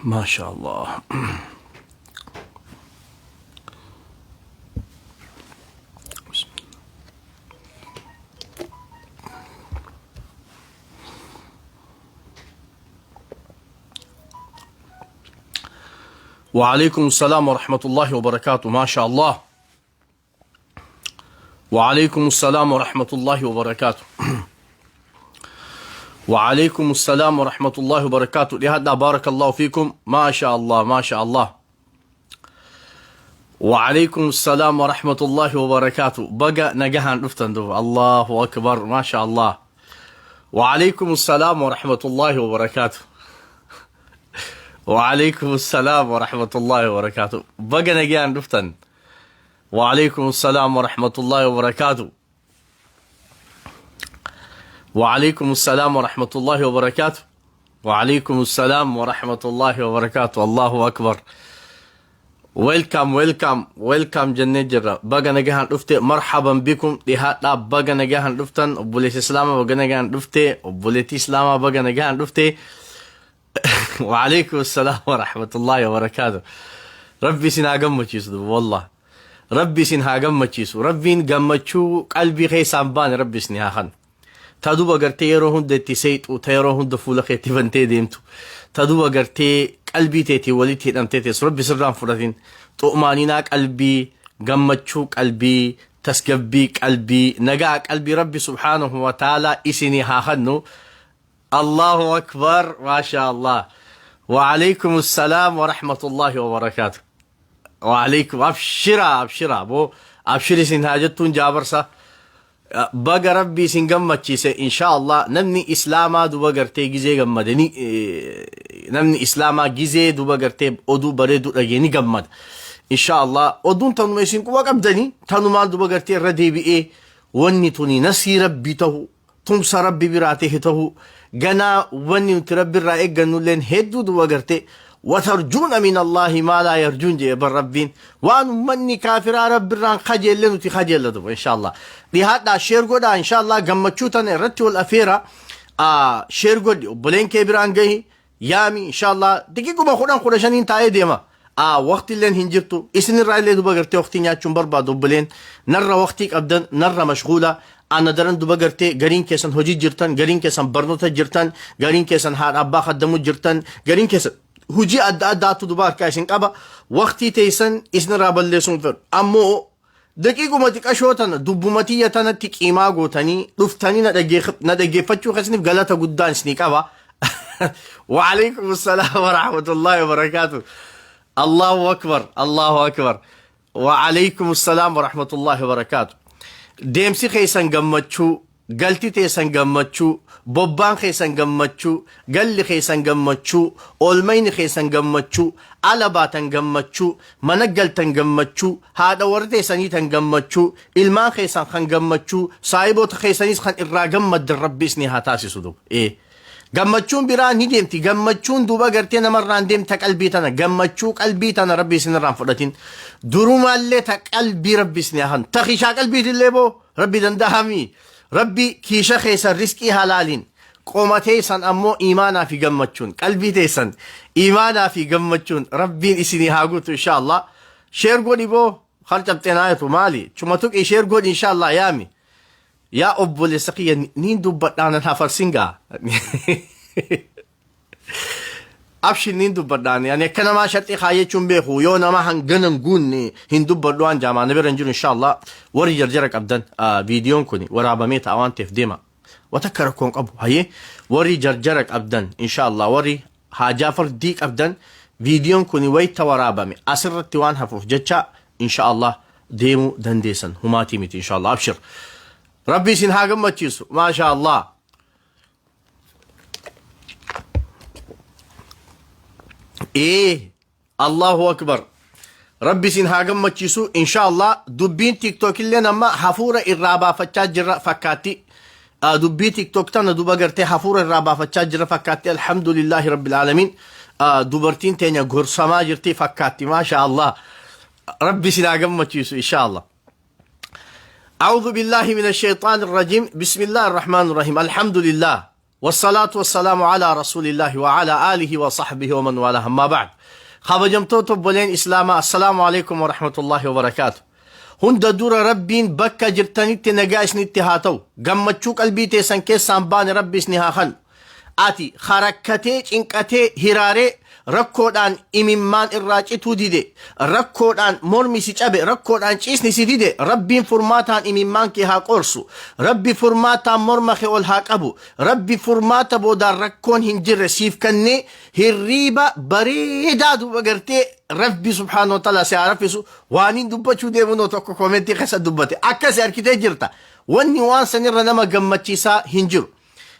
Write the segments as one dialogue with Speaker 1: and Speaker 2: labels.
Speaker 1: Maasha Allah. وعليكم السلام ورحمة الله وبركاته. ما شاء الله. وعليكم السلام ورحمة الله وبركاته. وعليكم السلام ورحمة الله وبركاته. لهذا بارك الله فيكم. ما شاء الله، ما شاء الله. وعليكم السلام ورحمة الله وبركاته. Baga nagahaan dhuftan duuba. الله أكبر، ما شاء الله. وعليكم السلام ورحمة الله وبركاته. وعليكم السلام ورحمة الله وبركاته. Baga nagahaan dhuftan. وعليكم السلام ورحمة الله وبركاته. وعليكم السلام ورحمة الله وبركاته. وعليكم السلام ورحمة الله وبركاته. الله أكبر. Welcome, welcome, welcome jennee jirra. Baga nagahaan dhufte. مرحبا بكم. Dhihaadhaa, baga nagahaan dhuftan. Obboleessi Islaamaa baga nagahaan dhufte. Obboleettii Islaamaa baga nagahaan dhufte. وعليكم السلام ورحمة الله وبركاته. Rabbi isin haa gammachiisu duuba wallah. Rabbi isin haa gammachiisu. Rabbiin gammachuu qalbii keessaan baane Rabbi isin haa kennu. Ta duba gartee yeroo hunda itti seexu, ta yeroo hunda fuula keetti bantee deemtu, ta duba gartee qalbii teetii walitti hidhamtee teessu Rabbi sirraan fudhatin. Xu'maaninaa qalbii, gammachuu qalbii, tasgabbii qalbii, nagaa qalbii Rabbi سبحانه وتعالى isinii haa kennu. الله أكبر، ما شاء الله. وعليكم السلام ورحمة الله وبركاته. وعليكم. أبشرا أبشرا boo abshir isin haa jettuun jaabarsa. Baga Rabbi isin gammachiise insha Allah. Namni Islaamaa duba gartee gizee gammade ni namni Islaamaa gizee duba gartee oduu bareedu dhagee ni gammada. Insha Allah oduun tanuma isin quba qabdanii tanumaan duba gartee irra deebi'ee wanni tuni nasii Rabbi ta'u, tumsa Rabbi biraa ta'e ta'u, ganaa wanni nuti Rabbi irraa eeggannulleen hedduu duba gartee وترجون من الله ما لا يرجون jee bar Rabbiin. Waan ummanni kaafiraa Rabbi irraan kajeelle nuti kajeella duba insha Allah. Dhihaadhaa, share godhaa insha Allah. Gammachuu tana irratti wal afeera. Share godhi, obboleen kee biraan gahi, yaami insha Allah. Daqiiquma 10 15n taa'ee deema. Waqti illeen hin jirtu isinirraa illee duba gartee waqtii nyaachuun barbaadu. Obboleen narra waqtii qabdan narra mashguula ana daran duba gartee gariin keessan hojii jirtan, gariin keessan barnoota jirtan, gariin keessan haadha abbaa kaddamuu jirtan, gariin keessan hojii adda addaatu duba harkaa isin qaba. Waqtii teessan isinirraa balleessuun fedhu, ammoo daqiiquma xiqashoo tana dubbumatiyya tanatti qiimaa gootanii dhuftanii na dhaggeeffachuu keessaniif galata guddaan isinii qaba. وعليكم السلام ورحمة الله وبركاته. الله أكبر، الله أكبر. وعليكم السلام ورحمة الله وبركاته. Deemsi keessan gammachuu, galti teessan gammachuu, bobbaan keessan gammachuu, galli keessan gammachuu, oolmayni keessan gammachuu, ala baatan gammachuu, mana galtan gammachuu, haadha warra teessanii tan gammachuu, ilmaan keessan kan gammachuu, saahiboota keessanis kan irraa gammaddan Rabbi isinii haa taasisu duuba. Ee. Gammachuun biraa ni deemti. Gammachuun duuba gartee namarraan deemta qalbii tana. Gammachuu qalbii tana Rabbi isinirraan fudhatin. Durumaallee ta qalbii Rabbi isinii haa kennu. Ta kiishaa qalbiitillee boo Rabbi danda'amii. Rabbi kiisha keessan riskii halaaliin. Qoma teessan ammoo iimaanaa fi gammachuun. Qalbii teessan iimaanaa fi gammachuun Rabbiin isinii haa guutu insha Allah. Share godhi boo har cabxeenaayetu maali? Chuma tuqii share godhi insha Allah, yaami. Yaa obboleessa kiyya, niin dubbadhaa, nan hafarsin gaa. Abshir, niin dubbadhaan. Ani akka namaa sharxii kaayyachuun beeku, yoo nama hanganan guunne hin dubbadhu waan jaamaa na bira hin jiru insha Allah. Warri jarjara qabdan, viidiyoon kun waraabamee ta'a waan ta'eef deema. Wata akka rakkoon qabu hayyee. Warri jarjara qabdan insha Allah, warri haajaa fardii qabdan, viidiyoon kun wayita waraabame asirratti waan hafuuf jecha insha Allah deemuu dandeessan, humaatii miti insha Allah. Abshir, Rabbi isin haa gammachiisu. Maasha Allah. Ee, الله أكبر. Rabbi isin haa gammachiisu insha Allah. Dubbiin TikTok illee nama hafuura irraa baafachaa jira fakkaatti. Dubbii TikTok tana duba gartee hafuura irraa baafachaa jira fakkaatti. الحمد لله رب العالمين. Dubartiin teenya gorsamaa jirti fakkaatti. Maasha Allah. Rabbi isin haa gammachiisu insha Allah. أعوذ بالله من الشيطان الرجيم. بسم الله الرحمن الرحيم. الحمد لله. Wassalaatu wassalaamu alaa rasuulillaahi wa alaa aalihi wa sahbihi wa man waalaa ammaa ba'd. Kabajamtoota obboleen Islaamaa assalaamu alaikum wa rahmatullaahi wa barakaatu. Hunda dura Rabbiin bakka jirtanitti nagaa isinitti haa ta'u. Gammachuu qalbii teessan keessaan baane Rabbi isni haa kannu. Ati harakkatee cinqatee hiraaree rakkoodhaan imimmaan irraa cituu dide, rakkoodhaan mormi si cabe, rakkoodhaan ciisni si dide, Rabbiin furmaataan imimmaan kee haa qoorsu. Rabbi furmaataan morma kee ol haa qabu. Rabbi furmaata boodaan rakkoon hin jirre siif kennee hirriiba bareedaa duuba gartee Rabbi subhaanahu wa ta'ala si haa raffisu. Waan hin dubbachuu deemu noo tokko koomentii keessa dubbate. Akkasi harkitee jirta. Wanni waan sanirra nama gammachiisaa hin jiru.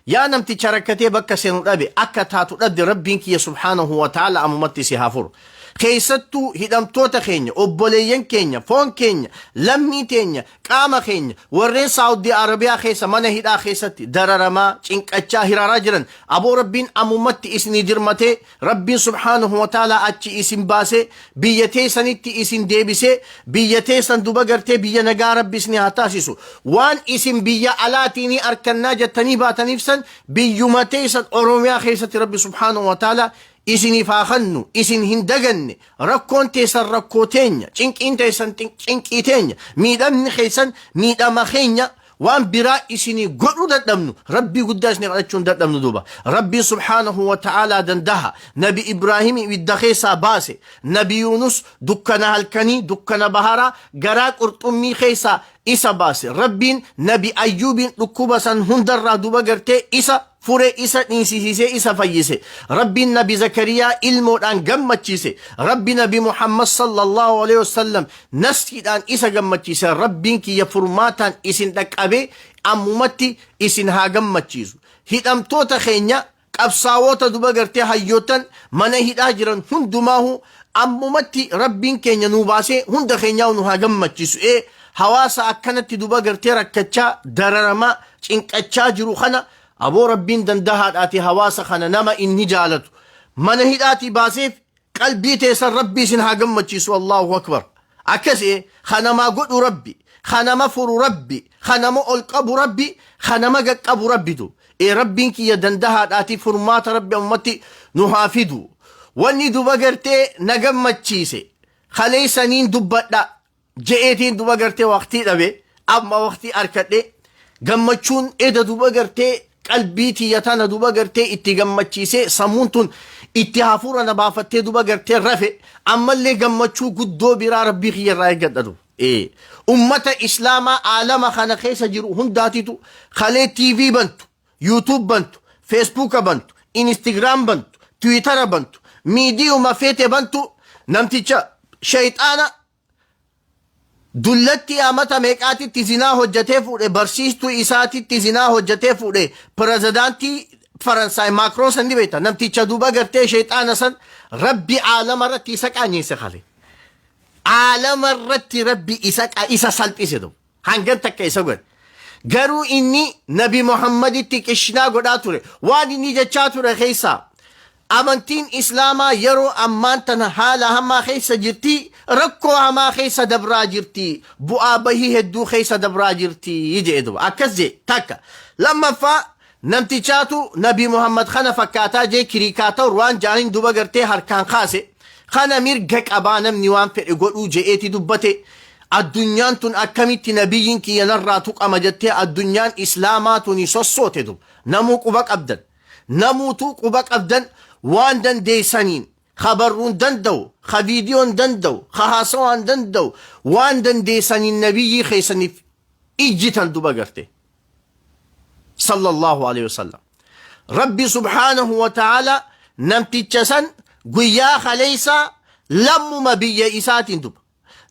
Speaker 1: Yaa namticha rakkatee bakka seenu dhabe akka taatu dhabde Rabbiin kiyya subhaanahu wa ta'ala ammumatti si haa furu. Keessattuu hidhamtoota keenya, obboleeyyan keenya, foon keenya, lammii teenya, qaama keenya warreen Saawudii Arabiyaa keessa mana hidhaa keessatti dararamaa, cinqachaa, hiraaraa jiran aboo Rabbiin ammumatti isinii dirmatee Rabbiin subhaanahu wa ta'ala achi isin baasee biyya teessanitti isin deebisee biyya teessan duba gartee biyya nagaa Rabbi isin haa taasisu. Waan isin biyya alaatiin arkannaa jettanii baataniif san biyyuma teessan Oromiyaa keessatti Rabbi subhaanahu wa ta'ala isiniif haa kennu isin hin daganne rakkoon teessan rakkoo teenya cinqiin teessan cinqii teenya miidhamni keessan miidhama keenya waan biraa isinii godhuu dadhabnu Rabbii guddaa isinii kadhachuu hin dadhabnu duuba Rabbiin subhaanahu wa ta'aalaa dandaha Nabi Ibraahim ibidda keessaa baase Nabi Yuunus dukkana halkanii dukkana baharaa garaa qurxummii keessaa isa baase Rabbiin Nabi Ayyuubiin dhukkuba san hundarraa duuba gartee isa fure isa dhiisisiisee isa fayyise Rabbiin Nabi Zakariyaa ilmoodhaan gammachiise Rabbi Nabi Muhammad sallallahu alaihi wasallam nasiidhaan isa gammachiise Rabbiin kiyya furmaataan isin dhaqqabee ammumatti isin haa gammachiisu hidhamtoota keenya qabsaawota duba gartee hayyootan mana hidhaa jiran hundumaahu ammumatti Rabbiin keenya nuu baasee hunda keenyaa nu haa gammachiisu ee hawaasa akkanatti duba gartee rakkachaa dararamaa cinqachaa jiru kana aboo Rabbiin dandahaadhaati hawaasa kana nama inni jaalatu mana hidhaatii baaseef qalbii teessan Rabbi isin haa gammachiisu Allahu akbar akkasi kanamaa godhu Rabbi kanama furu Rabbi kanama ol qabu Rabbi kanama gaqqabu Rabbitu ee Rabbiin kiyya dandahaadhaati furmaata Rabbi ammatti nu haa fidu wanni duba gartee na gammachiise kaleessaniin dubbadha je'eetiin duba gartee waqtii dhabe amma waqtii arkadhe gammachuun eda duba gartee qalbii tiyya tana duba gartee itti gammachiisee sammuun tun itti hafuura na baafattee duba gartee rafe ammallee gammachuu guddoo biraa Rabbii kiyya irraa eeggadha duba. Ee ummata islaamaa aalama kana keessa jiru hundaatitu kalee TV bantu, YouTube bantu, Facebook bantu, Instagram bantu, Twitter bantu, miidiyuma feete bantu namticha shayxaana dullatti amata meeqaatitti zinaa hojjetee fuudhe barsiistuu isaatitti zinaa hojjetee fuudhe pirezidaantii Faransaay Maakroon san ni beekta namticha duuba gartee shayxaana san Rabbi aalama irratti isa qaanyeesse kale aalama irratti Rabbi isa salphise duuba hangan takka isa godhe garuu inni Nabi Muhammaditti qishnaa godhaa ture waan inni jechaa ture keessaa amantiin islaamaa yeroo ammaan tana haala hamaa keessa jirti rakkoo hamaa keessa dabraa jirti bu'aa bahii hedduu keessa dabraa jirti jedhe duba akkas jedhe takka lammaffaa namtichaatu Nabi Muhammad kana fakkaataa jee kirikaatawur waan jaaniin duba gartee harkaan kaase kana mirga qabaa namni waan fedhe godhuu je'eeti dubbate addunyaan tun akkamitti nabiyyiin kiyya narraa tuqama jettee addunyaan islaamaa tuni sossoote duba namuu quba qabdan namuutuu quba qabdan waan dandeessaniin ka barruun danda'u ka viidiyoon danda'u ka haasawaan danda'u waan dandeessaniin nabiyyii keessaniif ijjitan duba garte sallallahu alaihi wasallam Rabbi subhaanahu wa ta'ala namticha san guyyaa kaleessaa lammuma biyya isaatiin duba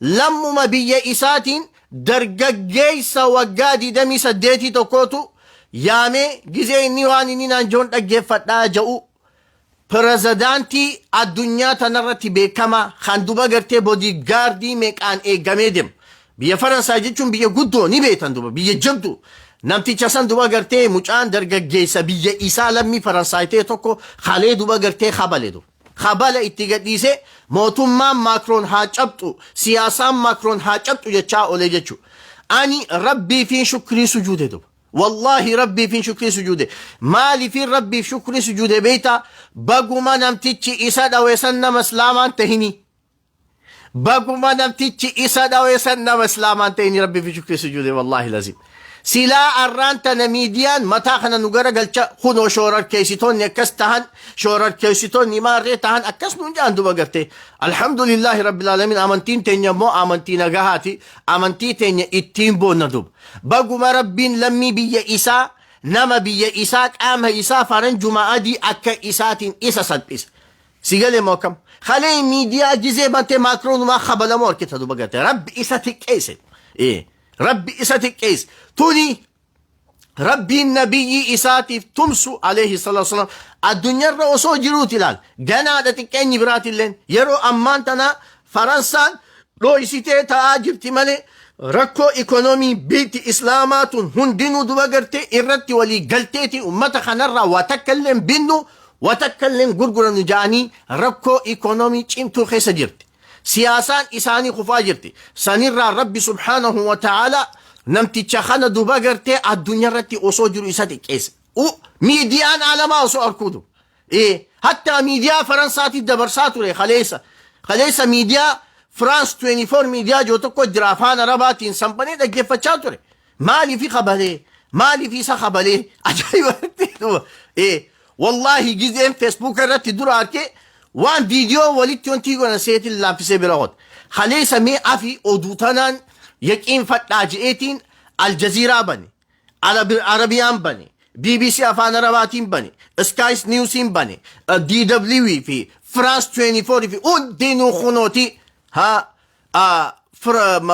Speaker 1: lammuma biyya isaatiin dargaggeessa waggaa 28 tokkootu yaamee gizee inni waan inni naan joon dhaggeeffadhaa ja'u pirezidaantii addunyaa tanarratti beekamaa kan duba gartee bodyguardii meeqaan eegamee deemu. Biyya Faransaay jechuun biyya guddoo ni beektan duba biyya jabdu. Namticha san duba gartee mucaan dargaggeessa biyya isaa lammii Faransaay ta'e tokko kalee duba gartee kabale duba. Kabala itti gadhiisee mootummaan Maakroon haa cabxu siyaasaan Maakroon haa cabxu jechaa olee jechuudha. Ani Rabbii fi shukrii sujuude duba. Wallaahi Rabbiifin shukrii sujuude. Maaliifin Rabbiif shukrii sujuude beeyta? Baguma namtichi isa dhawe san nama Islaamaan tahini. Baguma namtichi isa dhawe san nama Islaamaan tahini Rabbiif shukrii sujuude wallaahi lazim. Silaa arraan tana miidiyaan mataa kana nu garagalcha kunoo shoorarkeessitoonni akkas tahan shoorarkeessitoonni maarree tahan akkas nuun jedhan duba gartee. Alhamdulillaahi Rabbil Aalamiin amantiin teenya immoo amantii nagahaati amantii teenya ittiin boonna duba. Baguma Rabbiin lammii biyya isaa nama biyya isaa qaama isaa faranjuma adii akka isaatiin isa salphise. Si galee moo akkam? Kalee miidiyaa gizee bantee maakiroonumaa kabalamoo harkita duba garte. Rabbi isa xiqqeesse. Ee. Rabbi isa xiqqeesse. Tuni Rabbiin nabiyyii isaatiif tumsu alayhi salatu wasalam addunyaarra osoo jiruuti ilaal. Ganaadha xiqqeenyi biraatilleen yeroo ammaan tana Faransaan dhooysitee ta'aa jirti malee rakkoo ikonoomii biitti islaamaa tun hundinuu duba gartee irratti walii galteeti ummata kanarraa waa takka illee binnu waa takka illee gurgurannu ja'anii rakkoo ikonoomii cimtuu keessa jirti. Siyaasaan isaanii kufaa jirti. Sanirraa Rabbi subhaanahu wa ta'ala namticha kana duba gartee addunyaa irratti osoo jiru isa xiqqeesse. Miidiyaan alamaa osoo arkuu duba. Ee, hatta miidiyaa Faransaatiif dabarsaa ture kaleessa. Kaleessa miidiyaa France 24 miidiyaa jiru tokko jira afaan Arabaatiin sanbanee dhaggeeffachaa ture. Maaliif kabalee? Maaliif isa kabalee? Ajaa'iba duba. Ee, wallaahi gizeen Facebook irratti dura arkee waan viidiyoo walitti wanti godhan seetiin laaffisee bira qote. Kaleessa mee afi oduu tanaan yaqiin fadhaa je'eetiin Aljaziiraa bane. Arabiyaan bane, BBC Afaan Arabaatiin bane, Sky Newsiin bane, DW fi France 24 fi hundinuu kunooti ha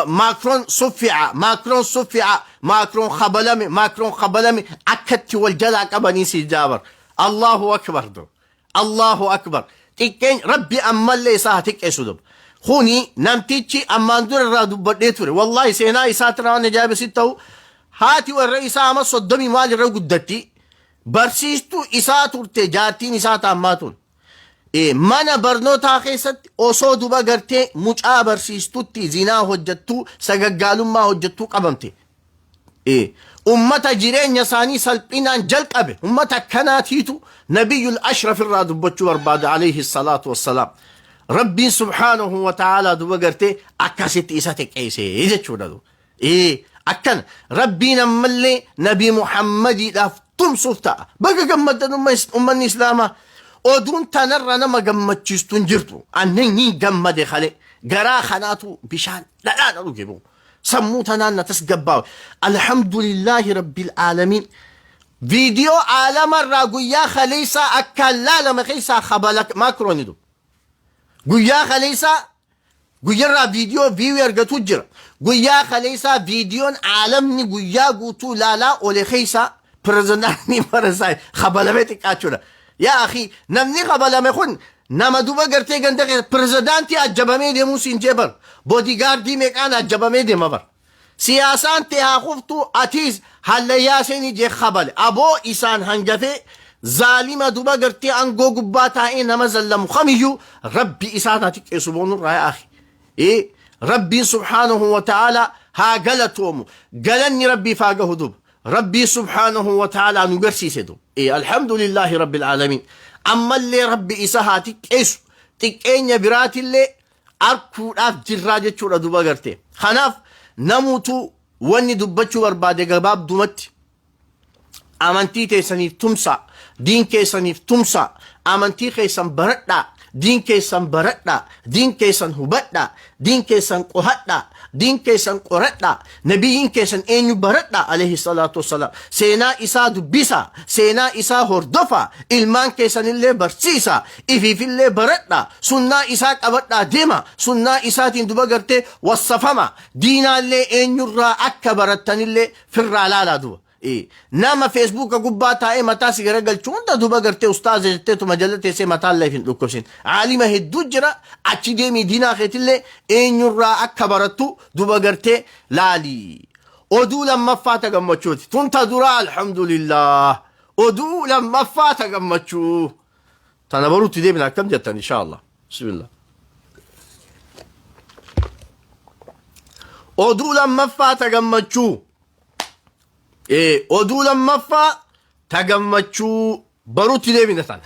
Speaker 1: Macron suffi'a, Macron suffi'a, Macron kabalame, Macron kabalame akkatti wal jalaa qabanii si jaabar. Allahu akbar du. Allahu akbar. Xiqqeen Rabbi ammallee isaa haa xiqqeessu dub. Kuni namtichi ammaan dura irraa dubbadhee ture. Wallaahi seenaa isaatirraa waan ajaa'iba sitti ta'u haati warra isaa ama 30 maal irra guddatti. Barsiistuu isaa turte jaartiin isaa taammaa tun. Mana barnootaa keessatti osoo duba gartee mucaa barsiistutti zinaa hojjettuu sagaggaalummaa hojjettuu qabamte. Ummata jireenya isaanii salphinaan jalqabe ummata akkanaatiitu nabiyyul ashraf irraa dubbachuu barbaada alayhi salaatu wassalaam. Rabbiin subhaanahu wa ta'aalaa duba gartee akkasitti isa xiqqeesse jechuudha. Akkana Rabbiin ammallee nabii Muhammadiidhaaf tumsuuf ta'a. Baga gammaddan ummanni Islaamaa. Oduun tanarra nama gammachiistu hin jirtu. Annan ni gammade kale garaa kanaatu bishaan dhadhaan dhuge boo. Sammuu tanaan na tasgabbaawe. Alhamdulillaahi Rabbil Aalamiin. Viidiyoo aalamarraa guyyaa kaleessaa akkaan laalame keessaa kabala maakrooni du. Guyyaa kaleessaa guyyarraa viidiyoo viiwii argatu jira. Guyyaa kaleessaa viidiyoon aalamni guyyaa guutuu laalaa oole keessaa pirezidaantii Faransaay kabalame xiqqaachuudha. Yaa akhi namni kabalame kun nama duba gartee ganda keessa pirezidaantii ajjabamee deemuu siin jee bar. Boodigaardii meeqaan ajjabamee deema bar. Siyaasaan tee haa kuftuu atiis hallayyaa seenii jee kabale. Aboo isaan hangafee zaalima duba gartee aangoo gubbaa taa'ee nama zallamu kamiyyuu Rabbi isaan haa xiqqeessu boonurraa yaa akhi. Ee Rabbiin subhaanahu wa ta'ala haa galatoomu. Galanni Rabbiif haa gahu duba. Rabbii subhaanahu wa ta'ala nu garsiise duba. Ee alhamdulillaahi rabbil aalamiin. Ammallee Rabbi isa haa xiqqeessu. Xiqqeenya biraatillee arkuudhaaf jirraa jechuudha duba gartee. Kanaaf namuutu wanni dubbachuu barbaade gabaabdumatti amantii teessaniif tumsaa, diin keessaniif tumsaa, amantii keessan baradhaa, diin keessan baradhaa, diin keessan hubadhaa, diin keessan qohadhaa, diin keessan qoradhaa, nabiyyiin keessan eenyu baradhaa alayhi salaatu wassalaam. Seenaa isaa dubbisaa, seenaa isaa hordofaa, ilmaan keessanillee barsiisaa, ifiifillee baradhaa, sunnaa isaa qabadhaa deema, sunnaa isaatiin duba gartee wassafama, diinaallee eenyurraa akka barattanillee firraa laalaa duba. Nama feesbuuka gubbaa taa'ee mataa si garagalchu hunda duba gartee ustaaza jetteetuma jala teessee mataa illee hin dhukkubsin. Aalima hedduu jira achi deemii diinaa keetillee eenyurraa akka barattu duba gartee laali. Oduu lammaffaa ta gammachuuti. Tun ta duraa alhamdulillah. Oduu lammaffaa ta gammachuu. Tana baruutti deemna akkam jettan inshaallah. Bismillah. Oduu lammaffaa ta gammachuu. Oduu lammaffaa ta gammachuu baruutti deebina tana.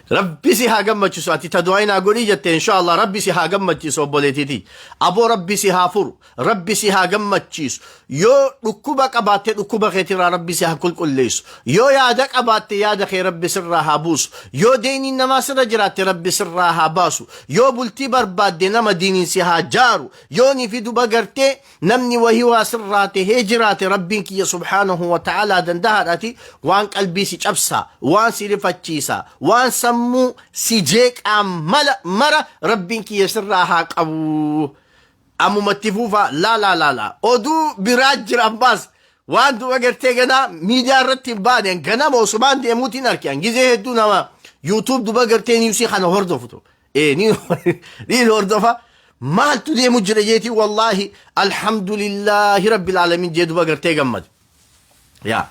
Speaker 1: Rabbi si haa gammachiisu. Ati ta du'aa naa godhii jette. Inshallah, Rabbi si haa gammachiisu. Obboleetiiti aboo, Rabbi si haa furu, Rabbi si haa gammachiisu. Yoo dhukkuba qabaatte, dhukkuba keetirraa Rabbi si haa qulqulleessu. Yoo yaada qabaatte, yaada kee Rabbi sirraa haa buusu. Yoo deeniin namaa sirra jiraatte, Rabbi sirraa haa baasu. Yoo bultii barbaadde, nama diiniin si haa jaaru. Yoo ni fi duba gartee namni wahii waa sirraa tahee jiraate, Rabbiin kiyya subhaanahu wa ta'aalaa dandahaadhaati waan qalbii si cabsaa, waan si rifachiisaa, waan sammuu si jeeqaa mala mara Rabbiin kiyya sirraa haa qabu. Ammumatti fuufaa. Laa laa laa laa, oduu biraa jira. Ammaas waan duba gartee ganaa miidiyaa irratti hin baane, ganama osumaan deemuutiin arke. Gizee hedduu nama YouTube duba gartee newsii kana hordofutu ni hordofa. Maaltu deemu jira jeetii, wallaahi, alhamdulillaahi rabbil aalamiin jee duba gartee gammade. Yaa,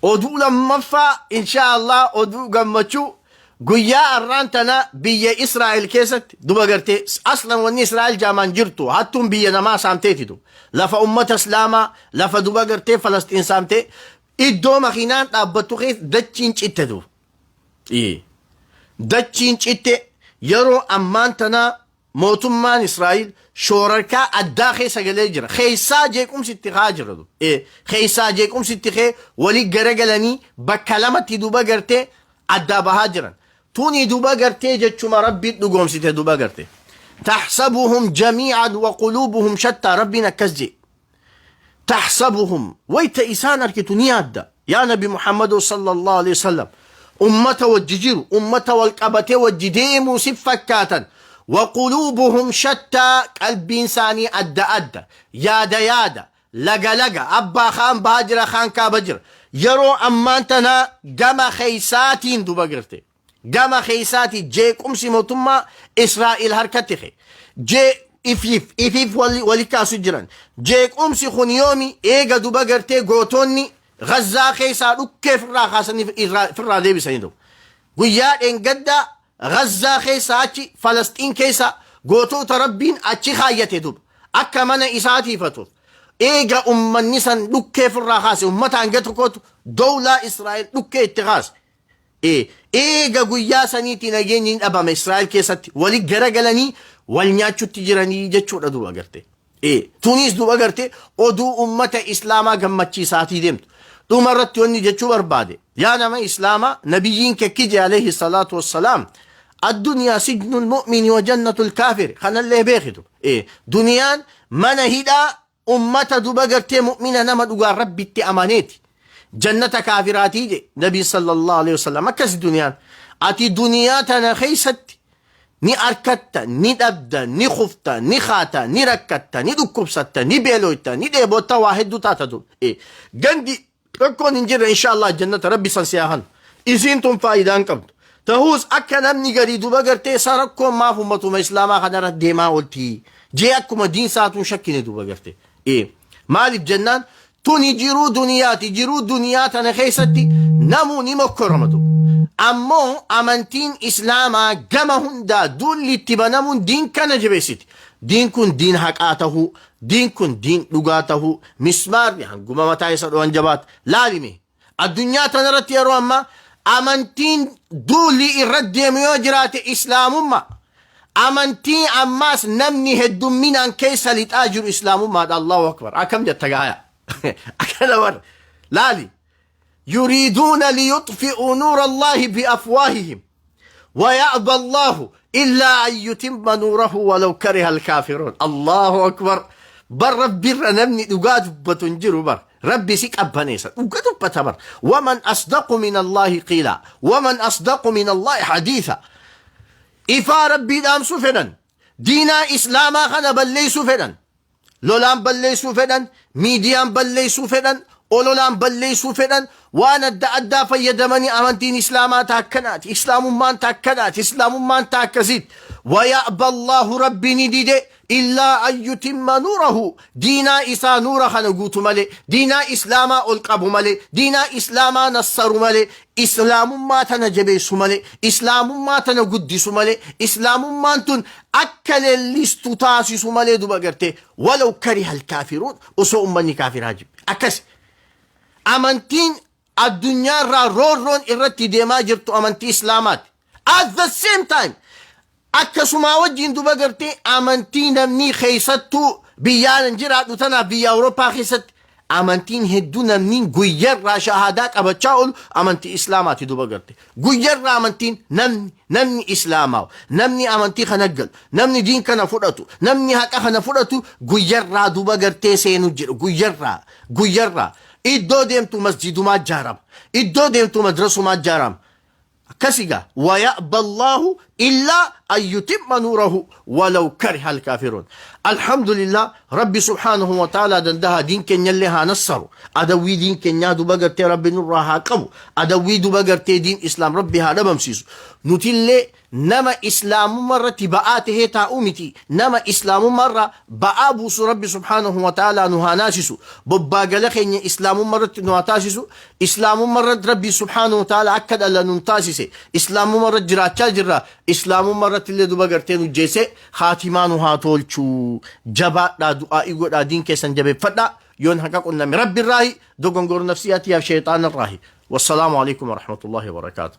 Speaker 1: oduu lammaffaa, insha Allah, oduu gammachuu guyyaa arraan tana biyya Israa'el keessatti duba gartee aslan wanni Israa'el jaamaan jirtu hattuun biyya namaa saamteetitu lafa ummata Islaamaa, lafa duba gartee Falastiin saamtee, iddoo makiinaan dhaabbattu keessa dachiin citte du. Dachiin citte. Yeroo ammaan tanaa mootummaan Israa'el shoorarkaa addaa keessa galee jira. Keessaa jeequmsi itti haa jira. Keessaa jeequmsi itti kee walii garagalanii bakka lamatti duba gartee addaa bahaa jiran. Tuni duba gartee jechuma Rabbiin dhugoomsite duba gartee. تحسبهم جميعا وقلوبهم شتى. Rabbiin akkas jee. تحسبهم، wayta isaan arkitu ni yaadda, yaa Nabi Muhammad sallallahu alaihi wasallam, ummata wajji jiru, ummata wal qabatee wajji deemuu si fakkaatan. وقلوبهم شتى، qalbiin isaanii adda adda, yaada yaada, laga laga, abbaa kaan bahaa jira, kaan kaaba jira. Yeroo ammaan tana gama keeysaatiin duba garte gama keessaati jeequmsi mootummaa Israa'el harkatti ka'e. Jee ifiif ifiif wali kaasu jiran. Jeequmsi kun yoomi eega duba gartee gootonni Gazzaa keessaa dhukkee firraa kaasanii firraa deebisanii ta'u. Guyyaa dheengaddaa Gazzaa keessaa achi Falasxiin keessa gootota Rabbiin achi kaayyate duba akka mana isaatiifatuuf eega ummanni san dhukkee firraa kaase, ummata hanga tokkotu dowlaa Israa'el dhukkee itti kaase. Eega guyyaa saniitti nageenyi hin dhabame Israa'el keessatti, wali garagalanii wal nyaachutti jiranii jechuudha duuba garte. Tunis duuba garte oduu ummata Islaamaa gammachiisaatii deemtu. Dhuma irratti wanni jechuu barbaade, yaa nama Islaamaa, nabiyyiin kekkije alayhi salaatu wassalaam, الدنيا سجن المؤمن وجنة الكافر. Kanallee beekitu. Duniyaan mana hidhaa ummata duba gartee mu'mina, nama dhugaan Rabbitti amaneeti. Jannata kaafiraatii je Nabi sallallahu alaihi wasallam. Akkas duniyaan. Ati duniyaa tana keessatti ni arkatta, ni dhabda, ni kufta, ni kaata, ni rakkatta, ni dhukkubsatta, ni beeloyta, ni dheebotta, waa hedduu taata dur. Gandi rakkoon hin jirre, insha Allah, jannata Rabbi san siyaa hanu. Isiin tun faayidaa hin qabdu. Ta'us akka namni garii duba gartee isa rakkoon maaf ummatuma Islaamaa kanarra deemaa oolti jee akkuma diinsaatuun shakkine duba garte. Maaliif jennaan, tuni jiruu duniyaati. Jiruu duniyaa tana keessatti namuu ni mokkoramatu. Ammoo amantiin Islaamaa gama hundaa duulli itti banamuun diin kana jabeessiti. Diin kun diin haqaa tahuu, diin kun diin dhugaa tahuu, mismaarri hanguma mataa isa dho'an jabaata. Laalime, addunyaa tanarratti yeroo ammaa amantiin duulli irra deemu yoo jiraate Islaamummaa. Amantii ammaas namni heddumminaan keessa lixaa jiru Islaamummaadha. Allahu akbar. Akkam jetta gaaya? Akkana bar laali. يريدون ليطفئوا نور الله بأفواههم ويأبى الله إلا أن يتم نوره ولو كره الكافرون. الله أكبر. بر ربي نمني dhugaa dubbatu hin jiru bar. Rabbi si qabbaneessa, dhuga dubbata bar. ومن أصدق من الله قيلا ومن أصدق من الله حديثا. Ifaa Rabbii dhaamsuu fedhan, diinaa Islaamaa kana balleessuu fedhan, lolaan balleessuu fedhan, miidiyaan balleessuu fedhan, ololaan balleessuu fedhan, waan adda addaa fayyadamanii amantiin Islaamaa taakkanaati, Islaamummaan taakkanaati, Islaamummaan taakkasiiti. Waya'ba Allaahu, Rabbi ni dide, illaa an yutimma nuurahu, diinaa isaa nuura kana guutu malee, diinaa islaamaa ol qabu malee, diinaa islaamaa nassaru malee, islaamummaa tana jabeessu malee, islaamummaa tana guddisu malee, islaamummaan tun akka leellistu taasisu malee duba gartee, walaw kariha alkaafiruun, osoo ummanni kaafiraa jibbe. Akkas amantiin addunyaarraa roorroon irratti deemaa jirtu amantii islaamaati. At the same time, akkasumaa wajjin duba gartee, amantii namni keessattuu biyyaan jiraadhu tanaaf biyya Awurooppaa keessatti amantiin hedduu namni guyyarraa shahadaa qabachaa oolu amantii islaamaati duba garte. Guyyarraa amantiin namni islaamaa, namni amantii kana galu, namni diin kana fudhatu, namni haqa kana fudhatu guyyarraa duba gartee seenu jedhu. Guyyarraa iddoo deemtu masjidumaa ijaarama, iddoo deemtu madrasumaa ijaarama. Akkasigaa, ويأبى الله إلا أن يتم نوره ولو كره الكافرون. الحمد لله، ربي سبحانه وتعالى dandaha diin keenyallee haa nassaru. Adawwii diin keenyaa duba gartee Rabbi nurraa haa qabu. Adawwii duba gartee diin islaam Rabbi haa dhabamsiisu. Nutillee nama islaamummaa irratti ba'aa tahee taa'uu miti, nama islaamummaa irraa ba'aa buusu Rabbi سبحانه وتعالى nu haa naasisu. Bobbaagala keenya islaamummaa irratti nu haa taasisu. Islaamummaa irratti Rabbi سبحانه وتعالى akka dhala nu taasise, islaamummaa irratti jiraachaa jirra, islaamummaa irratti illee duba gartee nu jeese haatimaa nu haa tolchuu. Jabaadhaa, du'aa'ii godhaa, diin keessan jabeeffadhaa. Yoon haqa qunname Rabbi irraahi, dogongor nafsiyaatiyaaf sheexaan irraahi. والسلام عليكم ورحمة الله وبركاته.